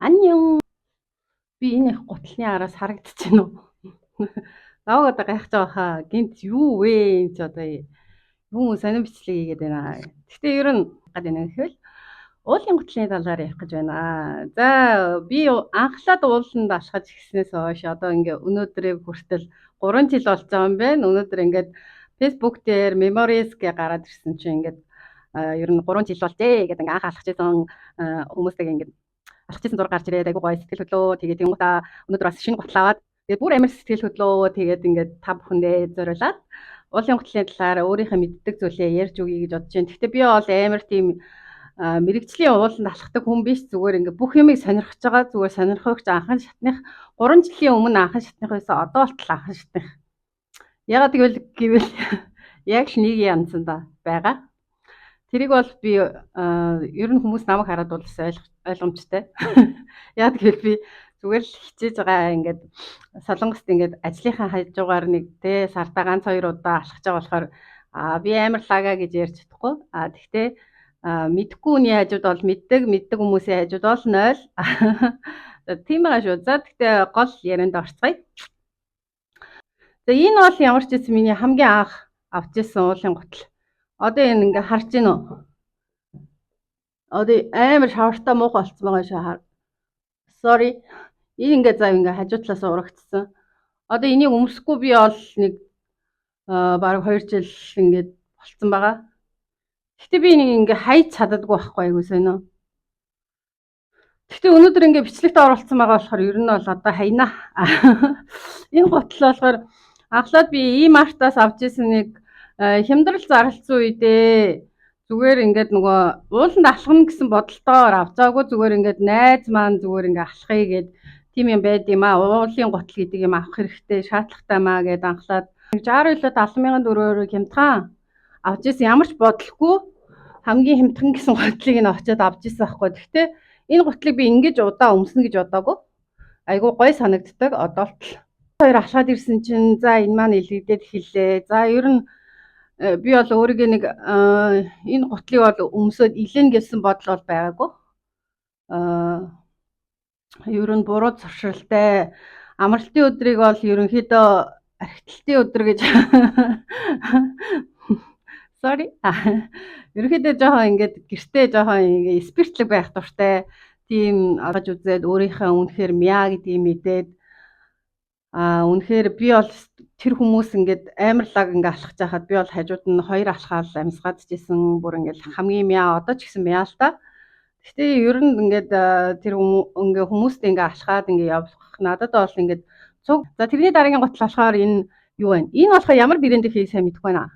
안녕. Би энэ их гутлын араас харагдаж байна уу? Намайг одоо гайхаж байгаа хаа. Гинт юу вэ? Энэ ч одоо юу сонин бичлэг хийгээд байна. Гэхдээ ер нь гад байна гэхэл уулын гутлын талаар ярих гэж байна. За би анхлаад ууланд алхаж эхэлснээс хойш одоо ингээ өнөөдрийг хүртэл 3 жил болж байгаа юм байна. Өнөөдөр ингээд Facebook дээр Memories гэ гараад ирсэн чинь ингээд ер нь 3 жил болжээ гэдэг ингээ анх алхаж исэн хүмүүстэйг ингээд алхаж исэн зураг гарч ирээд айгуу гоё сэтгэл хөдлөө. Тэгээд тэнгуутаа өнөөдөр бас шинэ гутал аваад тэгээд бүр амар сэтгэл хөдлөө. Тэгээд ингээд та бүхэндээ зориулаад уулын гутлын талаар өөрийнхөө мэддэг зүйлээ ярьж өгье гэж бодож байна. Гэхдээ би бол амар тийм мэрэгжлийн ууланд алхдаг хүн биш, зүгээр ингээ бүх юмыг сонирхож байгаа, зүгээр сонирхогч анхан шатных 3 жилийн өмнө анхан шатных байсан, одоо болтол анхан шатных. Ягаад гэвэл яг л нэг янзанда байгаа. Тэрийг бол би ер нь хүмүүс намайг хараад бол ойлгомжтой. Ягаад гэвэл би зүгээр л хичээж байгаа, ингээд Солонгост ингээд ажлынхаа хажуугаар нэг те сартаа ганц хоёр удаа алхаж байгаа болохоор би амар лага гэж ярьж чадахгүй. Тэгтээ мэдхгүй хүний хажууд бол мэддэг, мэддэг хүмүүсийн хажууд бол 0. Тийм байгаа шүү. За тэгтээ гол ярианд орцгоё. За энэ бол ямар ч байсан миний хамгийн анх авч ирсэн уулын гутал. Одоо энэ ингээ харж гин үү? Одоо амар шавартай муухай болцсон байгаа шүү. Sorry. Энэ ингээ зав ингээ хажуу талаас урагдсан. Одоо энийг өмсөхгүй би бол нэг бараг 2 жил ингээд болцсон байгаа. Гэхдээ би энийг ингээ хайж чаддаггүй байхгүй, айгуу сонио. Гэхдээ өнөөдөр ингээ бичлэгт оруулсан байгаа болохоор ер нь бол одоо хайна. Энэ гутал болохоор анхлаад би E-Mart-аас авч ирсэн нэг хямдрал зарлцсан үедээ зүгээр ингээд нөгөө ууланд алхана гэсэн бодолтойгоор авч байгаагүй, зүгээр ингээд найз маань зүгээр ингээ алхахыг гээд тийм юм байд юм аа. Уулын гутал гэдэг юм авах хэрэгтэй, шаардлагатай маа гэд анхлаад 60 илүү 70,000 төгрөгөөр хямдхан авч ирсэн, ямар ч бодлохгүй хамгийн хямдхан гэсэн гутлыг нь очиод авч ирсэн байхгүй. Гэхдээ энэ гутлыг би ингэж удаа өмснө гэж бодоагүй. Айгуу гоё санагддаг одоо л. Хоёр алхаад ирсэн чинь за энэ маань илэгдээд эхэллээ. За ер нь би бол өөрийгөө нэг энэ гутлыг бол өмсөөд илэн гэсэн бодол бол байгаагүй. Ер нь буруу зуршилтай амралтын өдрийг бол ерөнхийдөө архиталтын өдөр гэж sorry. Ерөнхийдөө жоохон ингээд гэртээ жоохон ингээд спиртлэг байх дуртай. Тийм аваж үзээд өөрийнхөө үнэхээр мяа гэдгийг мэдээд үнэхээр би бол тэр хүмүүс ингээд амар лаг ингээд алхаж байхад би бол хажууд нь хоёр алхаал амьсгаад жисэн, бүр ингээд хамгийн мяа, одоо ч гэсэн мяа л та. Гэхдээ ер нь ингээд тэр ингээд хүмүүстэй ингээд алхаад ингээд явах надад бол ингээд цуг. За тэрний дараагийн гутал болохоор энэ юу вэ? Энэ болохоор ямар брэнд ихийг сайн мэдэхгүй байна.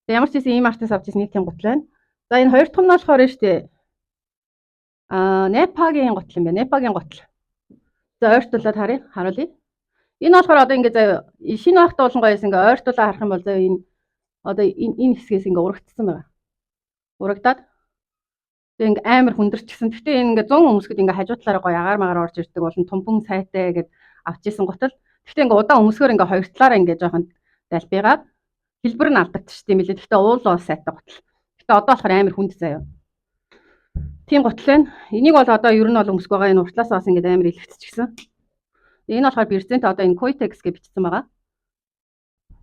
За ямар ч байсан ийм артаас авч ирсэн нэг тийм гутал байна. За энэ хоёр дахь нь болохоор нь шүү дээ. Непагийн гутал юм байна. Непагийн гутал. За ойртуулаад харъя, харуулъя. Энэ болохоор одоо ингээд заяа шинэ байхдаа болон гоёс ингээд ойртуулаад харах юм бол заяа энэ одоо энэ хэсгээс ингээд урагдсан байгаа. Урагдаад тэгээ ингээд амар хүндэрчихсэн. Гэхдээ энэ ингээд 100 өмсгöd ингээд хажуу талаараа гоё агаар магаар орж ирдэг болон тумпан сайтай гэд авч исэн гутал. Гэхдээ ингээд удаан өмсгөр ингээд хоёр талаараа ингээд жоохон далбигаад хэлбэр нь алдагдчихсан юм билээ. Гэхдээ уул бол сайтай гутал. Гэхдээ одоо болохоор амар хүнд заяа. Тийм гутал байна. Энийг бол одоо ер нь бол өмсөх байгаа. Энэ уртлаас бас ингээд амар илэгдчихсэн. Энэ болохоор бирзент одоо энэ Coitex гэж бичсэн байгаа.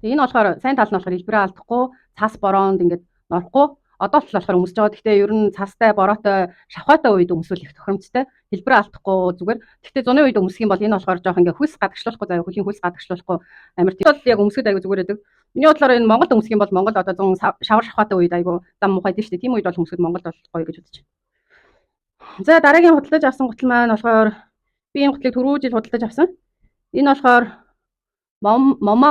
Энэ болохоор сайн тал нь болохоор хэлбэрээ алдахгүй, цас бороонд ингээд норохгүй. Одоо л болохоор өмсөж байгаа. Гэхдээ ер нь цастай, бороотой, шавхаатай үед өмсвөл их тохиромжтой. Хэлбэрээ алдахгүй зүгээр. Гэхдээ зуны үед өмсөх юм бол энэ болохоор жоох ингээд хөлс гадагшлуулахгүй заяа, хөлийн хөлс гадагшлуулахгүй амар тийм. Бол яг өмсөхөд айгу зүгээр байдаг. Миний бодлоор энэ Монголд өмсөх юм бол Монгол одоо зун шавар шавхаатай үед айгу зам муухай дээ шүү дээ. Тийм үед бол өмсөхөд Монголд бол гоё гэж бодож байна. За дараагийн худалдаж авсан гутал маань болохоор би энэ гутлыг түрүү жил худалдаж авсан. Энэ болохоор момо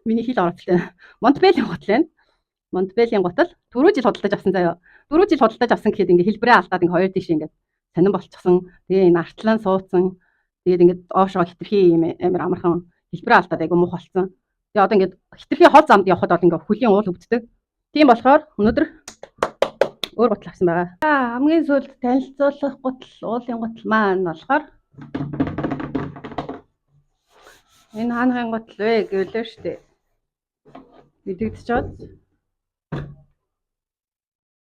миний хэл орцтой. Монтбелийн гутал байна. Монтбелийн гутал түрүү жил худалдаж авсан заяа. Түрүү жил худалдаж авсан гэхэд ингээ хэлбэрээ алдаад ингээ хоёр тийш ингээ сонин болчихсон. Тэгээ энэ артлан суудсан. Тэгээд ингээ доошоо хитрхи юм амар амархан хэлбэрээ алдаад айгу мух болцсон. Тэгээ одоо ингээд хитрхи хол замд явхад бол ингээ хөлийн уул өвддөг. Тийм болохоор өнөөдөр өөр гутал авсан байгаа. За хамгийн сүүлд танилцуулах гутал, уулын гутал маань болохоор энэ хаанхын гутал вэ гэвлээ шүү дээ. Мэдэгдэж чад.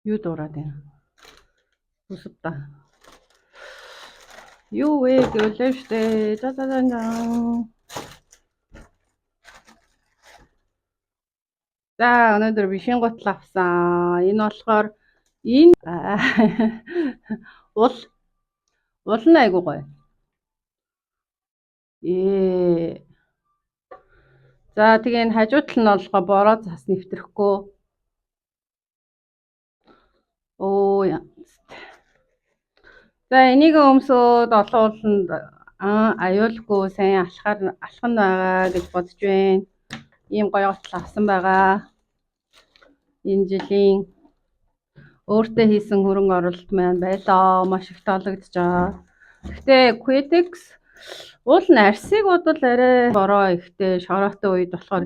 Юу дуурайд байна? Үсэв та. Юу вэ гэвэл штэ. За за за за. За, өнөөдөр би шинэ гутал авсан. Энэ болохоор энэ уул уул нь айгуу гоё. Ээ. За, тэгээ энэ хажуу тал нь болохоор бороо цас нэвтрэхгүй. Оо яа. За, энийг өмсөөд олон ууланд аюулгүй сайн алхахаар алхах нь байгаа гэж бодож байна. Ийм гоё гутал авсан байгаа. Энэ жилийн өөртөө хийсэн хөрөнгө оруулалт маань байлаа. Маш их таалагдж байгаа. Гэхдээ Quotex уул нь арьсыг бодвол арай бороо ихтэй шороотой үед болохоор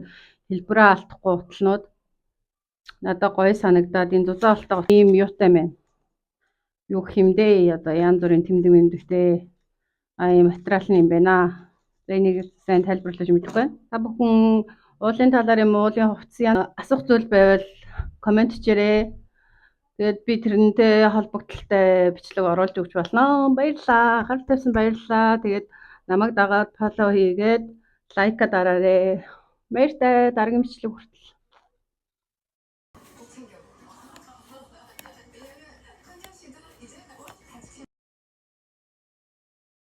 хэлбэрээ алдахгүй гутлнууд надад гоё санагдаад энэ зузаан ултай ийм юутай байна. Юу гэх юм бэ? Одоо янз бүрийн тэмдэг мэмдэгтэй. А, ийм материал нь юм байна. За, энийг сайн тайлбарлаж мэдэхгүй байна. Та бүхэн уулын талаар юм, уулын хувцсын асуух зүйл байвал comment хийрээ. Тэгээд би тэрнтэй холбогдлолтой бичлэг оруулж өгч болно. Баярлалаа. Анхаарал тавьсан баярлалаа. Тэгээд намайг дагаад follow хийгээд like дараарай. Баяртай. Дараагийн бичлэг хүртэл.